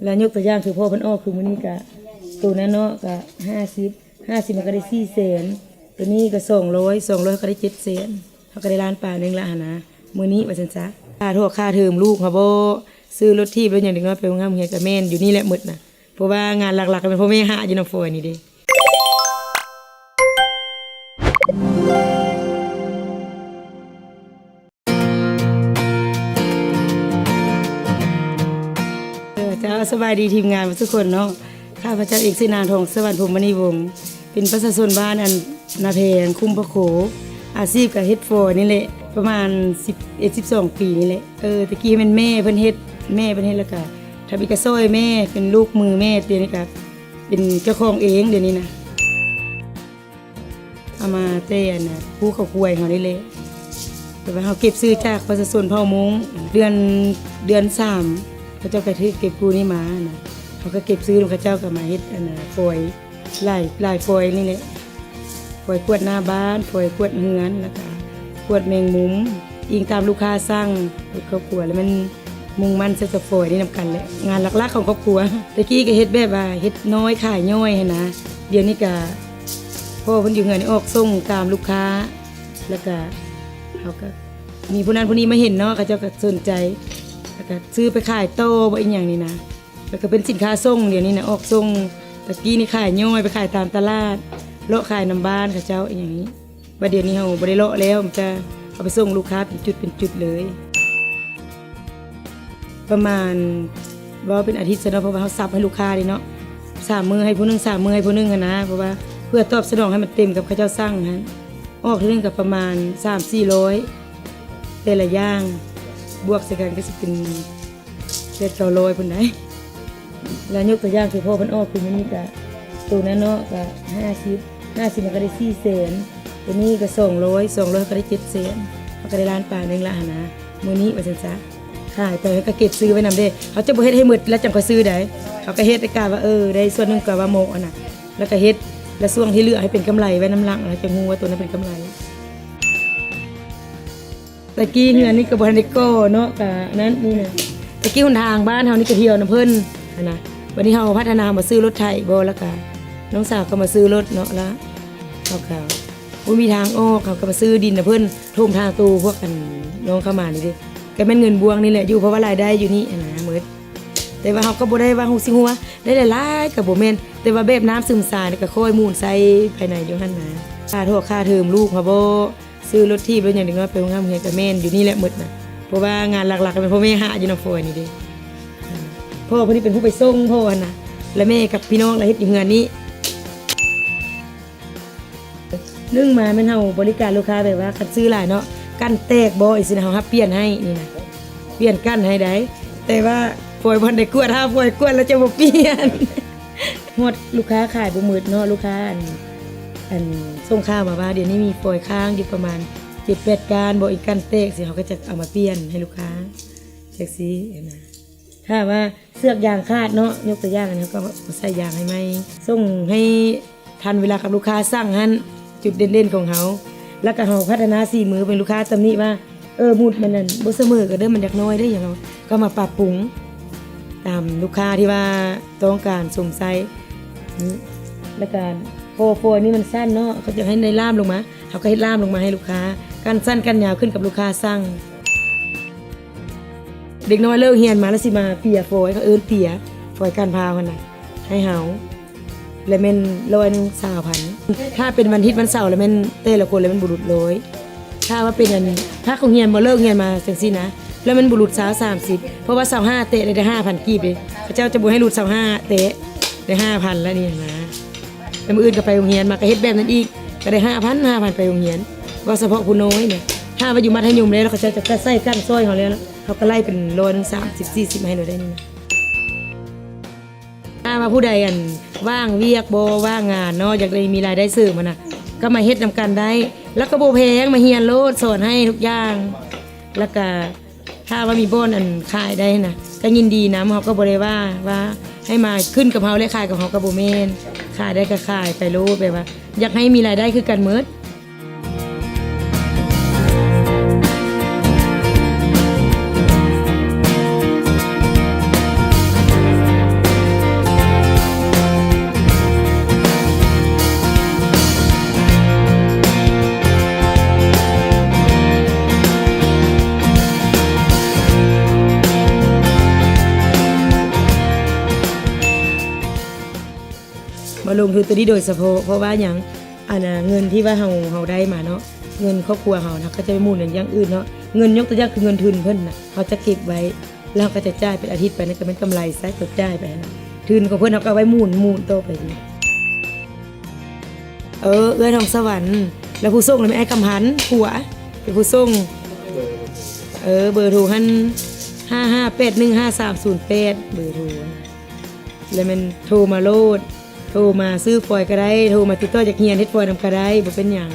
ແລ້ວຍົກຕົວຢ່າງຄືພໍ່ເພິ່ນອອກຄືມື້ນີ້ກະ ໂຕນັ້ນເນາະ ກະຫ້າສິບ ຫ້າສິບມັນກະໄດ້ສີ່ແສນ ໂຕນີ້ກະສອງຮ້ອຍ ສອງຮ້ອຍເຮົາກະໄດ້ເຈັດແສນ ເຮົາກະໄດ້ລ້ານປາຍໜຶ່ງລະຫັ້ນນະ ມື້ນີ້ວ່າຊັ້ນຊະ. ຄ່າຖອກຄ່າເທີມລູກເຮົາບໍ ຊື້ລົດຖີບລົດຫຍັງເດັກນ້ອຍໄປໂຮງຮຽນກະແມ່ນຢູ່ນີ້ແຫຼະໝົດນະ ເພາະວ່າງານຫຼັກໆກະແມ່ນພໍ່ແມ່ຫາຢູ່ນຳຟອຍນີ້ເດ້. ເອີ ເຈົ້າ ສະບາຍດີທີມງານເບິດທຸກຄົນເນາະ. ຂ້າພະເຈົ້າເອງຊື່ນາງ ທອງສະຫວັນ ພົມມະນີວົງ ເປັນປະຊາຊົນບ້ານອັນນາແພງ ຄຸ້ມພະໂຄ ອາຊີບກະເຮັດຟອຍນີ້ແຫຼະ ປະມານສິບເອັດ ສິບສອງປີນີ້ແຫຼະ. ເອີ ແຕ່ກີ້ແມ່ນແມ່ເພິ່ນເຮັດ ແມ່ເພິ່ນເຮັດ ແລ້ວກະທຳອິດກະຊ່ອຍແມ່ ເປັນລູກມືແມ່ ດຽວນີ້ກະເປັນເຈົ້າຂອງເອງ ດຽວນີ້ນະ. ເອົາມາແຕ່ອັນນ່າ ພູເຂົາຄວາຍເຮົານີ້ແຫຼະ ແຕ່ວ່າເຮົາເກັບຊື້ຈາກປະຊາຊົນເຜົ່າມົ້ງ ເດືອນ ເດືອນສາມ ເຂົາເຈົ້າກະຖືກເກັບພູນີ້ມານະ ເຮົາກະເກັບຊື້ນຳເຂົາເຈົ້າ ກະມາເຮັດອັນນ່າ ຟອຍ ຫຼາຍ ຫຼາຍຟອຍນີ້ແຫຼະ ຟອຍກວດໜ້າບ້ານ ຟອຍກວດເຮືອນ ແລ້ວກະກວດແມງມຸມ ອີງຕາມລູກຄ້າສັ່ງ. ເຮັດຄອບຄົວແລ້ວແມ່ນ ມຸ່ງໝັ້ນໃສ່ແຕ່ຟອຍນີ້ນຳກັນແຫຼະ ງານຫຼັກໆຂອງຄອບຄົວ. ແຕ່ກີ້ກະເຮັດແບບວ່າເຮັດນ້ອຍຂາຍຍ່ອຍຫັ້ນນະ ດຽວນີ້ກະພໍ່ເພິ່ນຢູ່ເຮືອນນີ້ອອກສົ່ງຕາມລູກຄ້າ ແລ້ວກະເຮົາກະມີຜູ້ນັ້ນຜູ້ນີ້ມາເຫັນເນາະ ເຂົາເຈົ້າກະສົນໃຈ ແລ້ວກະຊື້ໄປຂາຍຕໍ່ບໍ່ອີ່ຫຍັງນີ້ນະ ແລ້ວກະເປັນສິນຄ້າສົ່ງ ດຽວນີ້ນະອອກສົ່ງ. ແຕ່ກີ້ນີ້ຂາຍຍ່ອຍໄປຂາຍຕາມຕະຫຼາດ ເລາະຂາຍນຳບ້ານເຂົາເຈົ້າອີ່ຫຍັງນີ້. ບາດດຽວນີ້ເຮົາບໍ່ໄດ້ເລາະແລ້ວ ມີແຕ່ເອົາໄປສົ່ງລູກຄ້າເປັນຈຸດເປັນຈຸດເລີຍ ປະມານ ເວົ້າເປັນອາທິດຊະເນາະ ເພາະວ່າເຮົາສັບໃຫ້ລູກຄ້າເດ້ເນາະ ສາມມື້ໃຫ້ຜູ້ໜຶ່ງ ສາມມື້ໃຫ້ຜູ້ໜຶ່ງຫັ້ນນະ ເພາະວ່າເພື່ອຕອບສະໜອງໃຫ້ມັນເຕັມກັບເຂົາເຈົ້າສັ່ງຫັ້ນ. ອອກເທື່ອໜຶ່ງກະປະມານສາມສີ່ຮ້ອຍ ແຕ່ລະຢ່າງ ບວກໃສ່ກັນກະຊິເປັນ ແປດເກົ້າຮ້ອຍພຸ້ນໃດ໋. ແລ້ວຍົກຕົວຢ່າງຄືພໍ່ເພິ່ນອອກຄືມື້ນີ້ກະ ໂຕນັ້ນເນາະ ກະຫ້າສິບ ຫ້າສິບມັນກະໄດ້ສີ່ແສນ ໂຕນີ້ກະສອງຮ້ອຍ ສອງຮ້ອຍເຮົາກະໄດ້ເຈັດແສນ ເຮົາກະໄດ້ລ້ານປາຍໜຶ່ງລະຫັ້ນນະ ມື້ນີ້ວ່າຊັ້ນຊະ. ຂາຍໄປເຮົາກະເກັບຊື້ໄວ້ນຳເດ້ ເຮົາຈະບໍ່ເຮັດໃຫ້ໝົດແລ້ວຈັ່ງຄ່ອຍຊື້ໃດ໋ ເຮົາກະເຮັດກະວ່າ ເອີ ໄດ້ສ່ວນໜຶ່ງກະວ່າເໝາະຫັ້ນນະ ແລ້ວກະເຮັດ ແລ້ວຊ່ວງທີ່ເຫຼືອໃຫ້ເປັນກຳໄລໄວ້ນຳຫຼັງ ເຮົາຈະຮູ້ວ່າໂຕນັ້ນເປັນກຳໄລ. ແຕ່ກີ້ເຮືອນນີ້ກະບໍ່ທັນໄດ້ກໍ່ເນາະ ກະນັ້ນນີ້ນະ ແຕ່ກີ້ຫົນທາງບ້ານເຮົານີ້ກະທ່ຽວນຳເພິ່ນຫັ້ນນະ ບາດນີ້ເຮົາພັດທະນາ ເຮົາມາຊື້ລົດໄຖບໍ ແລ້ວກະນ້ອງສາວກະມາຊື້ລົດເນາະ ແລ້ວເຮົາກະບໍ່ມີທາງອອກ ເຮົາກະມາຊື້ດິນນຳເພິ່ນ ຖົມທາງໂຕພວກອັນນ້ອງເຂົ້າມານີ້ເດ້ ກະແມ່ນເງິນບວງນີ້ແຫຼະຢູ່ ເພາະວ່າລາຍໄດ້ຢູ່ນີ້ຫັ້ນນະໝົດ. ແຕ່ວ່າເຮົາກະບໍ່ໄດ້ວ່າຮູ້ຊິຮູ້ວ່າໄດ້ຫຼາຍໆກະບໍ່ແມ່ນ ແຕ່ວ່າແບບນ້ຳຊຶມຊາຍນີ້ກະຄ່ອຍໝູນໃສ່ພາຍໃນຢູ່ຫັ້ນນະ. ຄ່າຖອກຄ່າເທີມລູກເຮົາບໍ ຊື້ລົດຖີບລົດຫຍັງເດັກນ້ອຍໄປໂຮງຮຽນກະແມ່ນຢູ່ນີ້ແຫຼະໝົດນະ ເພາະວ່າງານຫຼັກໆກະແມ່ນພໍ່ແມ່ຫາຢູ່ນຳຟອຍນີ້ເດ້. ພໍ່ເພິ່ນນີ້ເປັນຜູ້ໄປສົ່ງພໍ່ຫັ້ນນະ ແລະແມ່ກັບພີ່ນ້ອງລະເຮັດຢູ່ເຮືອນນີ້. ໜຶ່ງມາແມ່ນເຮົາບໍລິການລູກຄ້າແບບວ່າຄັນຊື້ຫຼາຍເນາະ ກັ້ນແຕກບໍ ຈັ່ງຊີ້ນະ ເຮົາຮັບປ່ຽນໃຫ້ນີ້ນະ ປ່ຽນກັ້ນໃຫ້ໄດ໋ ແຕ່ວ່າຟອຍບໍ່ທັນໄດ້ກວດ ຖ້າຟອຍກວດແລ້ວຈະບໍ່ປ່ຽນ. ຮອດລູກຄ້າຂາຍບໍ່ໝົດເນາະ ລູກຄ້າອັນ ອັນສົ່ງຂ່າວມາວ່າດຽວນີ້ມີຟອຍຄ້າງຢູ່ປະມານເຈັດແປດກ້ານບໍ ອີກກັ້ນແຕກຊີ້ ເຮົາກະຈະເອົາມາປ່ຽນໃຫ້ລູກຄ້າ ຈັ່ງຊີ້ນະ. ຖ້າວ່າເຊືອກຢາງຂາດເນາະ ຍົກຕົວຢ່າງອັນນີ້ ເຮົາກະມາໃສ່ຢາງໃຫ້ໃໝ່ ສົ່ງໃຫ້ທັນເວລາກັບລູກຄ້າສັ່ງຫັ້ນ ຈຸດເດັ່ນໆຂອງເຮົາ ແລ້ວກະເຮົາພັດທະນາສີມື ເປັນລູກຄ້າຕຳໜິວ່າ ເອີ ໝຸດມັນນັ້ນບໍ່ສະເໝີກັນເດີ ມັນຢາກນ້ອຍເດີ ຫຍັງ ເຮົາກະມາປັບປຸງຕາມລູກຄ້າທີ່ວ່າຕ້ອງການຊົມໃຊ້ນີ້ ແລ້ວກະພໍຟອຍນີ້ມັນສັ້ນເນາະ ເຂົາຈະໃຫ້ໄດ້ລ່າມລົງມາ ເຮົາກະເຮັດລ່າມລົງມາໃຫ້ລູກຄ້າ ກັ້ນສັ້ນກັ້ນຍາວຂຶ້ນກັບລູກຄ້າສັ່ງ. ເດັກນ້ອຍເລີກຮຽນມາແລ້ວຊິມາເປຍຟອຍ ເຂົາເອີ້ນເປຍ ຟອຍກ້ານພ້າວຫັ້ນນະ ໃຫ້ເຮົາ ແລະແມ່ນຮ້ອຍໜຶ່ງ ຊາວພັນ ຖ້າເປັນວັນທິດວັນເສົາລະແມ່ນແຕ່ລະຄົນລະແມ່ນບໍ່ຫຼຸດຮ້ອຍ ຖ້າວ່າເປັນອັນ ພັກໂຮງຮຽນບໍ່ເລີກຮຽນມາຈັ່ງຊີ້ນະ ລະແມ່ນບໍ່ຫຼຸດຊາວ ສາມສິບ ເພາະວ່າຊາວຫ້າແຕະໄດ້ຫ້າພັນກີບເດ້ ເຂົາເຈົ້າຈະບໍ່ໃຫ້ຫຼຸດຊາວຫ້າແຕະ ໄດ້ຫ້າພັນລະນີ້ຫັ້ນນະ. ແຕ່ມື້ອື່ນກະໄປໂຮງຮຽນມາກະເຮັດແບບນັ້ນອີກ ກະໄດ້ຫ້າພັນ ຫ້າພັນໄປໂຮງຮຽນ ເວົ້າສະເພາະຜູ້ນ້ອຍນະ. ຖ້າວ່າຢູ່ມັດທະຍົມແລ້ວ ເຂົາເຈົ້າຈະໃສ່ກັ້ນຊ່ອຍເຮົາແລ້ວ ເຮົາກະໄລ່ເປັນຮ້ອຍໜຶ່ງ ສາມສິບ ສີ່ສິບໃຫ້ເຮົາໄດ້ນີ້ນະ. ຖ້າວ່າຜູ້ໃດອັນ ວ່າງວຽກບໍ ວ່າງງານເນາະ ຢາກໄດ້ມີລາຍໄດ້ເສີມຫັ້ນນະ ກະມາເຮັດນຳກັນໄດ້ ລະກະບໍ່ແພງ ມາຮຽນໂລດ ສອນໃຫ້ທຸກຢ່າງ ລະກະ ຖ້າວ່າມີບ່ອນອັນຂາຍໄດ້ຫັ້ນນະ ກະຍິນດີນຳ ເຮົາກະບໍ່ໄດ້ວ່າ ວ່າໃຫ້ມາຂຶ້ນກັບເຮົາ ແລະຂາຍກັບເຮົາກະບໍ່ແມ່ນ ຂາຍໄດ້ກະຂາຍໄປໂລດ ແບບວ່າຢາກໃຫ້ມີລາຍໄດ້ຄືກັນໝົດ. ມາລົງທຶນໂຕນີ້ໂດຍສະເພາະ ເພາະວ່າຫຍັງ ອັນນ່າ ເງິນທີ່ວ່າເຮົາ ເຮົາໄດ້ມາເນາະ ເງິນຄອບຄົວເຮົານະ ເຂົາຈະໄປໝູນຢ່າງອື່ນເນາະ ເງິນຍົກຕົວຢ່າງຄືເງິນທຶນເພິ່ນນະ ເຮົາຈະເກັບໄວ້ ແລ້ວເຮົາກໍຈະຈ່າຍເປັນອາທິດໄປ ນັ້ນກໍແມ່ນກຳໄລຊະ ເຂົາຈ່າຍໄປຫັ້ນນະ ທຶນຂອງເພິ່ນເຮົາກໍເອົາໄວ້ໝູນ ໝູນຕໍ່ໄປ. ເອີ ເອື້ອຍທອງສະຫວັນ ແລ້ວຜູ້ສົ່ງລະແມ່ນອ້າຍຄຳພັນ ຜົວເປັນຜູ້ສົ່ງ. ເອີ ເບີໂທຫັ້ນ ຫ້າຫ້າແປດໜຶ່ງຫ້າສາມສູນແປດ ເບີໂທ ແລ້ວແມ່ນໂທມາໂລດ ໂທມາຊື້ຟອຍກໍໄດ້ ໂທມາຕິດຕໍ່ຢາກຮຽນເຮັດຟອຍນຳກໍໄດ້ ບໍ່ເປັນຫຍັງ.